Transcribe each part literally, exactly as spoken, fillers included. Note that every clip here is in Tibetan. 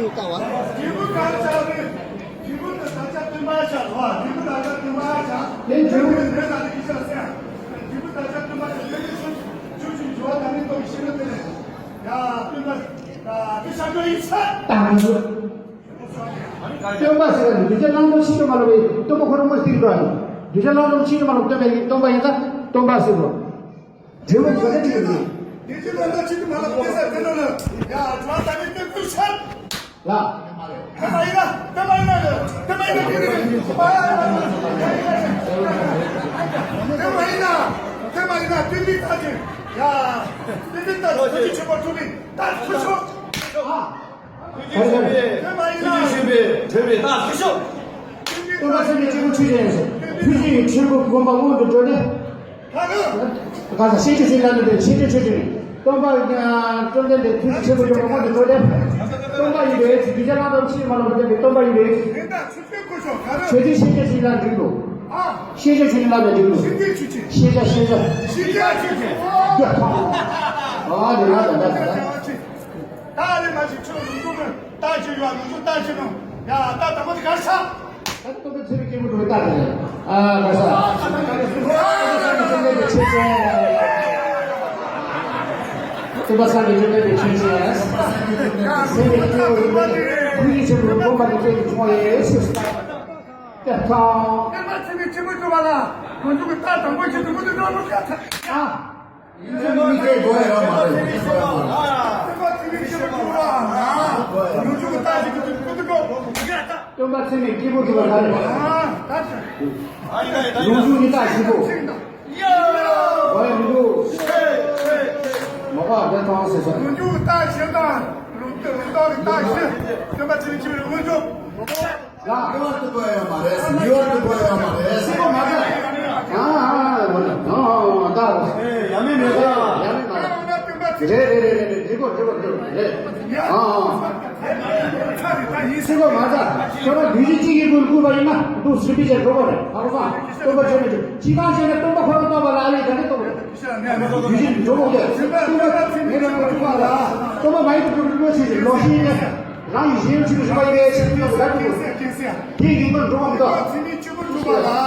ལྟ་བ། འབྲས་བུ་གང་བྱ་རེད། འབྲས་བུ་དེ་བདག་ཅག་སྟོན་པ་བྱ་རོ། འབྲས་བུ་བདག་ཅག་སྟོན་པ་བྱ། དེ་འབྲས་བུ་དེ་ལས་ལ་ལས་ཀྱི་བྱ་ཟེར། འབྲས་བུ་བདག་ཅག་སྟོན་པ་བྱ། དེ་ནི་ཆུ་ཆུ་ཆུ་འགྱུར་བ་དང་ནི་སྟོབས་ཤེས་ན་དེ་ལས། ཡ་སྟོན་པ་དེ་བྱ་རྒྱུ་ཡིན་ས། ད་མི་འདུག་སྟོན་པ་ཟེར་བ་འདི་ཅག་བླང་དོར་ཤེས་ཀྱི་མ་ལོ་བའི་སྟོན་པ་ཁོ་རང་མ་ཟེར་གི་འདུག་འདི་ཅག་བླང་དོར་ཤེས་ཀྱི་མ་ལོ་སྟོན་པའི་སྟོན་པ་ཡིན་ཙང་སྟོན་པ་ཟེར་གོ། འབྲས་བུ་འགོད་ལྡན་ཅིག་ཡིན། དེ་ཅི་ལ་ལ་ཅི་དུ་མ་ལ་དེ་ས་དེ་ལ་ལ། ཡ་ཇོ་ད་ནི་དེ་དུ་ཆར། ལ། དེ་མ་ཡིན་ན་དེ་མ་ཡིན་ན་དེ་མ་ཡིན་ན་དེ་མ་ཡིན་ན་དེ་མ་ཡིན་ན་དེ་མ་ཡིན་ན་དེ་མི་ད་ཅི། ཡ་དེ་མི་ད་ཅི་ཆེ་པོ་ཐུ་མི་ད་ཐུ་ཆོ། ཨ། ཐུགས་རྗེ་ཆེན་པོས་ཐུགས་རྗེ་ཆེན་པོས་བགྲོད་པའི་རྟགས་ཐུགས་ཤོག་སྟོན་པ་ཚེ་རིང་སྐྱེས་བུ་ཆོས་ཅན། ཐུགས་རྗེ་ཡི་ཆོས་སྐུ་བསྒོམ་པ་སྔོན་དུ་འགྲོ་སྟེ། ག་ས་ཤེས་བྱ་ཞིག་ལ་ནི་དེ་ཤེས་བྱ་ཆོས་ཅན། སྟོན་པ་བཅོམ་ལྡན་འདས་ཐུགས་རྗེ་ཆེན་པོ་བསྒོམ་པ་སྔོན་དུ་འགྲོ་སྟེ། སྟོན་པ་ཡིན་པའི་ཚེ་གདུལ་བྱ་རྣམས་ལ་ཕྱིར་མ་ལོག་པའི་སྟོན་པ་ཡིན་པའི་ཚེ། ཆོས་ཅན་ཤེས་བྱ་ཞིག་ལ་འགྲིག་འགྲོ། ཤེས་བྱ་ཆོས་ཅན་ལ་འགྲིག་འགྲོ། ཤེས་བྱ་ཤེས་བྱ། ཨ་དེ་ལ་ད་ད་ད་ད། ད་རེ་མ་ཅིག་ཁྱོད་ལུང་ཁུག་གི་རྟགས་ཅིག་ཡོད། ལུང་ཁུག་རྟགས་ཅིག་ནང་ཡ་ད་དང་པོ་དེ་གར་ཆགས། ད་སྟོན་པ་ཚེ་རིང་སྐྱེས་བུ་འགྲོ་བའི་རྟགས་དེ་རེད། ཨ་གར་ཆགས། སྟོན་པ་སངས་རྒྱས་བཅོམ་ལྡན་འདས་ཆོས་ཅན། སྟོན་པ་སངས་རྒྱས་བཅོམ་ལྡན་འདས་ཆོས་ཅན། སེམས་ཀྱི་སྐྱེ་བོ་ཡིན་པས་ཐུགས་རྗེ་ཆེན་པོའི་སྟོན་པ་དེ་ཚེ་རིང་ཆུང་བ་ཡིན་ཞེས་སོ། ཏེ་ཐང་། སྟོན་པ་ཚེ་རིང་སྐྱེས་བུ་འགྲོ་བ་ལ་ལུང་ཁུག་གི་རྟགས་དང་པོ་ཞིག་ཏུ་མུ་མཐུད་འགྲོ་དགོས་ཀྱང་ཐལ། ཨ། སྟོན་པ་ཚེ་རིང་སྐྱེས་བུ་འགྲོ་བ་ལ། སྟོན་པ་ཚེ་རིང་སྐྱེས་བུ་འགྲོ་བ་ལ། ལུང་ཁུག་གི་རྟགས་ཤིག་གི་ཚུལ་དུ་འགྲོ། སྟོན་པ་ཚེ་རིང་སྐྱེས་བུ་འགྲོ་བ་ལ། ཨ། ད་ཆ། ལུང་ཁུག་གི་རྟགས་ཤིག་གོ། འགྲོ་ཡ་མི་འདུག་མ་པ་བདེ་ཐང་ཟེར་ས། ལུང་ཁུག་གི་རྟགས་ཤིག་དང་ལུང་ལུང་རྟོགས་ཀྱི་རྟགས་ཤིག་སྟོན་པ་ཚེ་རིང་སྐྱེས་བུ་ལུང་ཁུག་ལ། ངེས་པར་དུ་དགོས་ཡོད་མ་རེད། ངེས་པར་དུ་དགོས་ཡོད་མ་རེད། སྲིད་པ་མ་ད། ཨ་ཨ་ཨ་ཨ་ད། ཨེ་ཡ་མེད་མེད་ད། ཡ་མེད་མ་རེད། རེད་རེད་རེད་རེད། འགྲིག་གོ་འགྲིག་གོ་འགྲིག་གོ་རེད། ཨ་ཨ། སྲིད་པ་མ་ད། ཁྱོད་རང་དུས་ཚོད་གཅིག་གི་ཀུན་བསྐུལ་བ་ཡིན་ན་འདུག་སྲིད་པའི་ཆེད་འགྲོ་གོ་རེད། ཧ་གོ་སོང་། སྟོན་པ་ཆོས་མེད་ཅིག་ཅི་གང་བྱས་ན་སྟོན་པ་ཁོ་རང་སྟོན་པ་ལ་ཨ་ལས་ད་ནི་སྟོན་པ་རེད། དུས་ཚོད་འགྲོ་གོ་རེད། སྟོན་པ་ངེད་རང་གི་ཐུག་པ་ལ་སྟོན་པ་མ་ཡིན་པའི་ཀུན་བསྐུལ་བྱས་ཏེ་ལོག་ཤེས་ནས། རང་ཡིད་བཞིན་ཆོས་ཀྱི་རིམ་པ་ཡིན་པའི་ཕྱིར་དུ་རབ་ཏུ་དགོས། དེ་ཡིན་པར་འགྲོ་བ་མི་འདུག་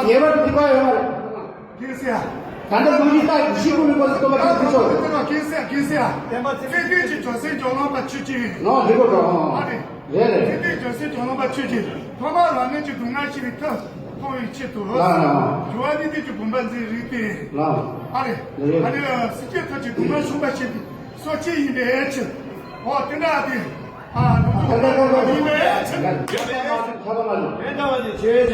ངེས་པར་དུ་འདི་པ་ཡོང་བ་རེད། ད་ལྟ་ལུང་གི་རྟགས་ཀྱི་གཞི་ཀུན་ནས་བཀོད་སྟོན་པ་དེ་ཚོ། ནོ་འདི་གོ་འགྲོ། རེད་རེད། ཚེ་འདས་བྱང་སེམས་ཇོ་ནང་པ་ཆོས་ཅན། ཐོག་མར་རང་ཉིད་ཀྱི་སྡུག་བསྔལ་ཞི་བའི་མཐུ་མཐོང་བའི་ཆེད་དུ། ལགས་ལགས། འགྱུར་བ་གནས་དུས་ཀྱི་བུམ་པ་མཛེས་རིག་སྟེ། ལགས། ཨ་རེ། རེད་རེད། ཨ་རེ་སྲིད་རྒྱལ་ཐབས་ཀྱི་སྡུག་བསྔལ་བྱུང་བ་ཞེས་པའི་སོ་སྐྱེ་ཡིན་པའི་ཕྱིར། འོ་དེ་འདྲ་སྟེ། ཨ་ནུ་ཐུ་ཐ་ཐ་ཐ་ཡིན་པའི་ཕྱིར། ཁ་ཐོག་མ་ལུས། ཁ་ཐོག་མ་ལུས། ཁ་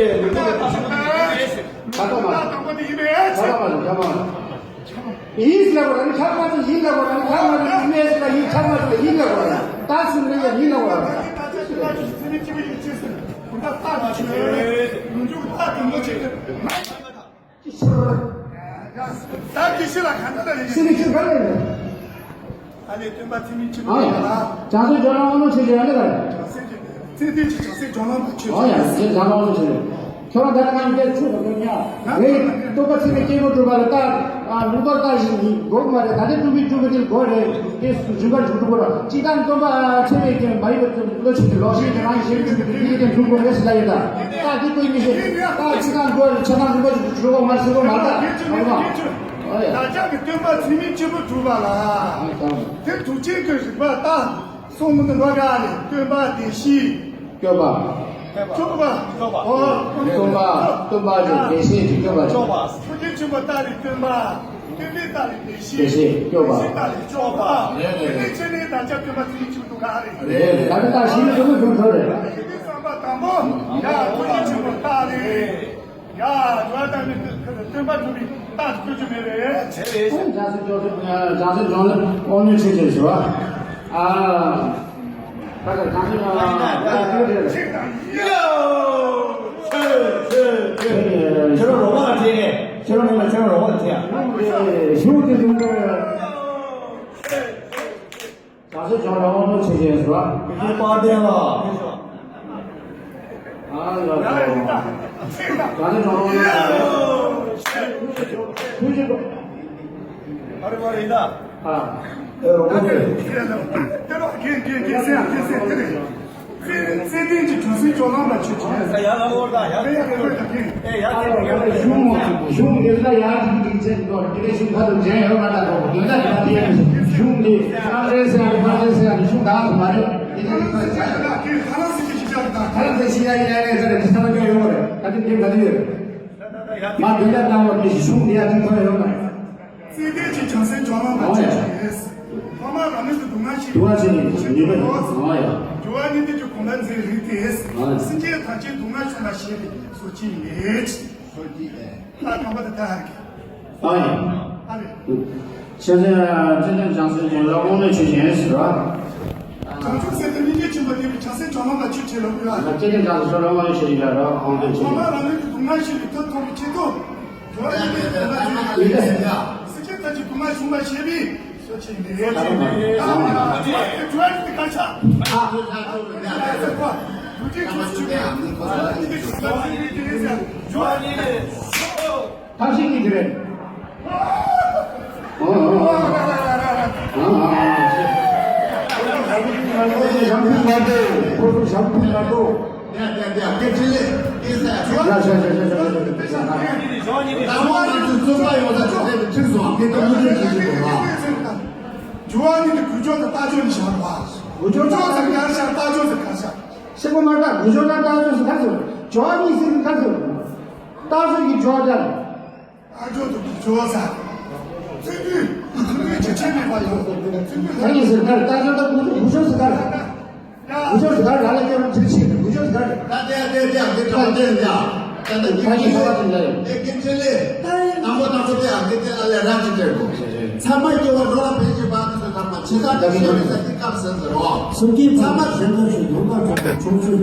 ཐོག་མ་ལུས། ཁ་ཐོག་མ་ལུས། ཁ་ཐོག་མ་ལུས། ཡིན་ལ་བ་ནི་ཁ་མ་ཚོ་ཡིན་ལ་བ་ནི་ཁ་མ་ཚོ་ཡིན་ལ་ཡིན་ཁ་མ་ཚོ་ཡིན་ལ་བ་ནི་ད་སུ་ནི་ཡ་ཡིན་ལ་བ་ནི། ད་དེ་ཤི་ལ་ག་འདྲ་ལ་ཡིན། སེམས་ཀྱི་ག་ལ་ཡིན། ཨ་ནི་སྟོན་པ་ཚེ་རིང་སྐྱེས་བུ་ལ། བྱང་སེམས་ཇོ་ནང་དབང་མོ་ཆོས་ཅན་ཡང་ལ་ག་རེད། བྱང་སེམས་ཀྱི་ཚེ་འདས་ཀྱི་བྱང་སེམས་ཇོ་ནང་དབང་མོ་ཆོས་ཅན། ཨོ་ཡ་ཟེར་ཇོ་ནང་དབང་མོ་ཆོས་ཅན། ཁྱོད་རང་ད་ནི་ང་ཡི་གེ་ཚུགས་དང་ཁྱོད་ཉག་ངས་སྟོན་པ་ཚེ་རིང་སྐྱེས་བུ་གྲུབ་པ་ལ་ལྟ། ལུང་རྟོགས་ལྟ་ཞིག་ཡིན་དགོས་མ་རེད། ད་ལྟ་སྒྲུབ་པའི་སྒྲུབ་པ་དེ་དགོས་རེད། དེ་རྒྱུན་པར་འཇུག་ཐུབ་པ་རེད། སྤྱི་བཏང་སྟོན་པ་ཚེ་རིང་སྐྱེས་མ་ཡིན་པ་ཚོ་བློ་ཆེ་གི་ལོག་ཤེས་ཀྱི་རང་ཡི་ཞེན་པའི་ཚུལ་དུ་དེ་ཡི་དེ་འགྲུབ་དགོས་རེད་ཟེར་ལ་ཡིན་ད། ད་ཅི་གང་འགྲོ་རེད། ཆ་ཚང་རིན་པོ་ཆེ་གྲུབ་པ་མ་ཟེར་གོ་མ་ད། ཨོ་ཡ། བདག་ཅག་གི་སྟོན་པ་ཚེ་རིང་སྐྱེས་བུ་གྲུབ་པ་ལ། དེ་ཐུགས་རྗེ་གི་རིག་པ་ལྟ། གསུང་མི་འདུག་འགྲོ་ག་ནས་སྟོན་པ་བདེ་གཤེགས། སྐྱོབ་པ། སྐྱོབ་པ། སྐྱོབ་པ། ཨོ། སྟོན་པ། སྟོན་པ་ལས་བདེ་གཤེགས་ཀྱི་སྐྱོབ་པ་ཆེ། སྐྱོབ་པ། ཐུགས་རྗེ་ཆེན་པོ་ལྟ་རེ་སྟོན་པ། སྟོན་པའི་ལྟ་རེ་བདེ་གཤེགས། བདེ་གཤེགས་སྐྱོབ་པ། བདེ་གཤེགས་ལྟ་རེ་སྐྱོབ་པ། རེད་རེད། དེ་ནས་ཆེ་ནས་བདག་ཅག་སྟོན་པ་ཚེ་རིང་སྐྱེས་བུ་ག་རེ། རེད་རེད། ད་ནི་ད་གཞི་ནས་འགྲོ་མི་འགྲོ་འགྲོ་རེད། ཡིད་བསམ་པ་དང་པོ། ཡ་ཐུགས་རྗེ་ཆེན་པོ་ལྟ་རེ། ཡ་ཇོ་བོ་རྟག་མི་སྟོན་པ་གྲུབ་པའི་རྟགས་ཀྱི་སྟོན་རྒྱུ་མེད་པས། བྱང་སེམས་ཇོ་བོ་བྱང་སེམས་ཇོ་བོ་དབང་མོ་ཆོས་ཅན་ཟེར་བ། ཨ། ད་ལྟ་བྱང་སེམས་ཇོ་བོ་ཡ། ཁྱོད་རང་རོགས་པ་ལ་བྲིས་ནས། ཁྱོད་རང་མིན་ལ་ཁྱོད་རང་རོགས་པ་ལ་བྲིས་ཡ། ཞུ་དེ་ལུང་པའི། བྱང་སེམས་ཇོ་བོ་དབང་མོ་ཆོས་ཅན་ཟེར་བ། དེ་དཔལ་ལྡན་ལགས། ཨ་ལ་ལ། བྱང་སེམས་ཇོ་བོ་དབང་མོ་ཆོས་ཅན། ཐུགས་རྗེ་ཆེ། ཨ་རེ་བ་རེད་ད། ཨ། ཨེ་རོ་ཀོ་ཏེ། ཏེ་རོ་གེ་གེ་གེ་སེ་གེ་སེ་ཏེ་རེ། བརྩེ་ལྡན་གྱི་བྱང་སེམས་སྐྱོང་ལམ་ལ་ཆོས་ཀྱི་ཡ་ལ་འོར་ད་ཡ་ད་ཡ་ད་ཡ་ད་ཡ་ད་གཞུང་གཞུང་འདི་ལ་ཡ་ད་གི་ཅན་དོ་དེ་ལས་གཞུང་ཁ་དུ་འཇན་ཡོད་མ་ད་དོ་དོན་དག་གི་ད་དེ་གཞུང་འདི་ཨ་རེ་སེ་ཨ་རེ་ཕ་རེ་སེ་ཨ་རེ་གཞུང་ད་ཨ་མ་རེད། དེ་ད་གི་ད་ཡ་ད་གི་ཧ་ལམ་སེ་གི་ཤི་ཅག་ད་ཧ་ལམ་སེ་ཤི་ཡ་ཡི་ཡ་ཡ་ད་རེ་ད་ད་ཡོད་ཡོད་རེད། ད་དེ་དེ་ད་དེ་ཡོད་རེད། མ་དོན་དག་ད་བར་དེ་གཞུང་འདི་ཡ་དེ་ཐོན་ཡོད་མ་རེད། བརྩེ་ལྡན་གྱི་བྱང་སེམས་སྐྱོང་ལམ་ལ་ཆོས་ཀྱི་ཡིན། ཕ་མ་རང་ལུས་ཀྱི་སྡུག་བསྔལ་ཞི་བའི་ཕྱིར་ཆོས་ཀྱི་ཡིན། འགྱུར་བ་གཉིས་ལྡན་གྱི་གོ་ལ་མཛེས་རིགས་ཏེ། སེམས་ཅན་ཐམས་ཅད་སྡུག་བསྔལ་ཆུང་ལ་ཞེན་པའི་སོ་སྐྱེ་ཡིན། ད་དང་པོ་དེ་ལྟར་གྱི། ཨ་ཡིན། ཨ་ལས། ཤེས་བྱ་བརྩེ་ལྡན་བྱང་སེམས་སྐྱོང་ལ་དབང་ལུང་ཆོས་ཀྱི་ཡིན་ཟེར་བ། བྱང་ཆུབ་སེམས་དེ་སྙིང་རྗེ་ཆེན་པོ་ལྡན་པའི་བྱང་སེམས་སྐྱོང་ལམ་ལ་ཆོས་ཁྲིད་ལ་དབང་ལུང་ཆོས་ཀྱི་ཡིན་ལ་ར་དབང་ལུང་ཆོས་ཀྱི་ཡིན། ཕ་མ་རང་ལུས་ཀྱི་སྡུག་བསྔལ་ཞི་བའི་མཐུ་ཐོབ་པའི་ཆེད་དུ། སེམས་ཅན་ཐམས་ཅད་སྡུག་བསྔལ་བྱུང་བར་བྱེད་པའི་སོ་སྐྱེ་ཡིན། ཐབས་ཤེས་གཉིས་དེ་རེད། ཞབས་ཕུད་མ་འདུག་ཁོ་ཚོ་ཞབས་ཕུད་མ་འདུག་ཡ་ཡ་ཡ་ཡ། སྐད་ཆ་ལས། སྐད་ཆ་ཡ། ཡ་ཡ་ཡ་ཡ་ཡ་ཡ། ད་མོ་ང་ཚོའི་རྩོམ་པ་ཡོངས་ས་ཆུ་ཚད་དུ་ཁྲིམས་སོང་། སྐད་ཆ་མུ་མཐུད་ཁྲིམས་སོང་བ། འགྱུར་བ་གཉིས་ཏེ་གུས་སྐྱོང་དང་ལྟ་སྐྱོང་གཉིས་བཞག་པ། གུས་སྐྱོང་ཟེར་ག་རེ་བཞག་ལྟ་སྐྱོང་ཟེར་ག་རེ་བཞག་ཤེས་གོ་མ་ད་གུས་སྐྱོང་དང་ལྟ་སྐྱོང་ཟེར་ག་ཚོད། འགྱུར་བ་གཉིས་ཟེར་གི་ག་ཚོད། ལྟ་སྐྱོང་གི་འགྱུར་བ་ད། ཨ་ཇོ་དུ་ཇོ་ས། ཚུལ་དུས་ཚུལ་དུས་ཇེ་ཆེ་མེད་པ་ཡོང་སོང་། ཚུལ་དུས་ད་ཡིན་ཟེར་གར་ད་ཇོ་ད་གུ་གུ་ཇོ་ཟེར་གར། གུ་ཇོ་ཟེར་གར་ལ་ལ་ཀྱོ་རང་ཚིག་ཆེ་གུ་ཇོ་ཟེར་གར། ད་དེ་དེ་དེ་དེ་དྲང་དེ་ཡ། ད་ད་ད་ཡིན་ཁ་ཅིག་ཁ་བ་ཅིག་ལ་ཡོད། དེ་སྐད་ཆ་ལས། དང་པོ་དང་པོ་དེ་ཡང་སྐད་ཆ་ལ་ལས་རང་ཅིག་སྤྲད་དགོས། ཚང་མ་སྐྱོ་བ་རོ་ལ་ཕན་ཅིག་བ་དེ་ཚོ་ཚང་མ་ཇི་ལྟར་དེ་ཤོར་ནས་ས་དེ་སྐབས་ཟེར་ཟེར་རོ། སུམ་གྱིས་ཚང་མ་ཞེན་ཁ་ཞིག་ཡོང་བ་ཚོ་ཆུང་ཆུང་།